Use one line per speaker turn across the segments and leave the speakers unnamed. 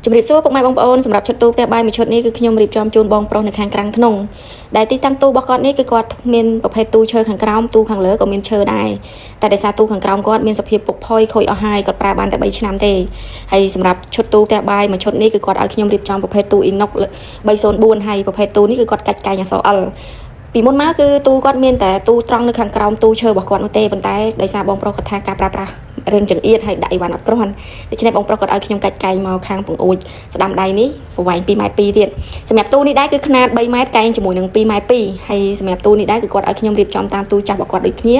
ជំរាបសួរពុកម៉ែបងប្អូនសម្រាប់ឈុតទូផ្ទះបាយមួយឈុតនេះគឺខ្ញុំរៀបចំជូនបងប្រុសនៅខាងក្រាំងធ្នង់ដែលទីតាំងទូរបស់គាត់នេះគឺគាត់មានប្រភេទទូឈើខាងក្រោមទូខាងលើក៏មានឈើដែរតែដោយសារទូខាងក្រោមគាត់មានសភាពពុកផុយខូចអស់ហើយគាត់ប្រើបានតែ3ឆ្នាំទេហើយសម្រាប់ឈុតទូផ្ទះបាយមួយឈុតនេះគឺគាត់ឲ្យខ្ញុំរៀបចំប្រភេទទូ inox 304ហើយប្រភេទទូនេះគឺគាត់កាច់កែងអក្សរ L ពីមុនមកគឺទូគាត់មានតែទូត្រង់នៅខាងក្រោមទូឈើរបស់គាត់នោះទេប៉ុន្តែដោយសារបងប្រុសគាត់ថាការប្រើប្រាស់រឿងចង្អៀតហើយដាក់អីវ៉ាន់អត់គ្រាន់ដូច្នេះបងប្រុសគាត់ឲ្យខ្ញុំកាច់កែងមកខាងពង្អួចស្ដាំដៃនេះប្រវែង2ម៉ែត្រ2ទៀតសម្រាប់ទូនេះដែរគឺខ្នាត3ម៉ែត្រកែងជាមួយនឹង2ម៉ែត្រ2ហើយសម្រាប់ទូនេះដែរគឺគាត់ឲ្យខ្ញុំរៀបចំតាមទូចាស់របស់គាត់ដូចគ្នា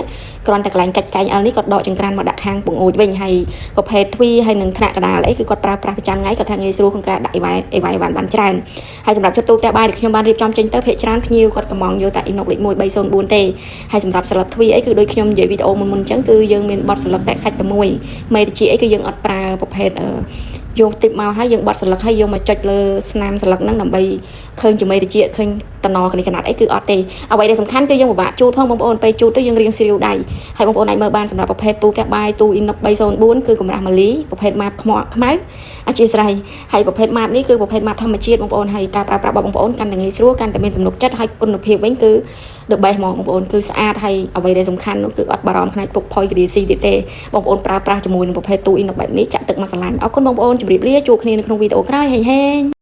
គ្រាន់តែកន្លែងកាច់កែង L នេះគាត់ដកចង្ក្រានមកដាក់ខាងពង្អួចវិញហើយប្រភេទទ្វីហើយនឹងថ្នាក់កដាលអីគឺគាត់ប្រើប្រាស់ប្រចាំថ្ងៃគាត់ថាងាយស្រួលក្នុងការដាក់អីវ៉ាន់អីវ៉ាន់បានច្រើនហើយសម្រាប់ឈុតទូផ្ទះបាយដែលខ្ញុំបានរៀបចំចេញទៅភាគច្រើនភ្ញៀវគាត់កំងយកតែ inox លេខ1 304ទេហើយសម្រាប់ស្លឹកទ្វីអីគឺដូចខ្ញុំនិយាយវីដេអូមុនមុនអញ្ចឹងគឺយើងមានបត់ស្លឹកតែសាច់តែមួយមេតិចអីគឺយើងអត់ប្រើប្រភេទអឺយកទីបមកហើយយើងបត់ស្លឹកហើយយកមកចុចលើស្នាមស្លឹកហ្នឹងដើម្បីឃើញជាមេតិចឃើញតំណកនេះកណាត់អីគឺអត់ទេអ្វីដែលសំខាន់គឺយើងពិបាកជូតផងបងប្អូនពេលជូតទៅយើងរៀងស្រាវដៃហើយបងប្អូនអាចមើលបានសម្រាប់ប្រភេទទូផ្ទះបាយទូ inox 304គឺកម្រាស់ម៉ាលីប្រភេទម៉ាបខ្មៅខ្មៅអធិស្ឋានហើយប្រភេទម៉ាបនេះគឺប្រភេទម៉ាបធម្មជាតិបងប្អូនហើយការប្រើប្រាស់របស់បងប្អូនកាន់តែងាយស្រួលកាន់តែមានទំនុកចិត្តហើយគុណភាពវិញគឺ the best ហ្មងបងប្អូនគឺស្អាតហើយអ្វីដែលសំខាន់នោះគឺអត់បារម្ភផ្នែកពុកផុយកឌីស៊ីទៀតទេបងប្អូនប្រើប្រាស់ជាមួយនឹងប្រភេទទូ inox បែបនេះចាក់ទឹកមកស្រឡាញ់អរគុណបងប្អូនជម្រាបលាជួបគ្នានៅក្នុងវីដេអូក្រោយហេងហេង។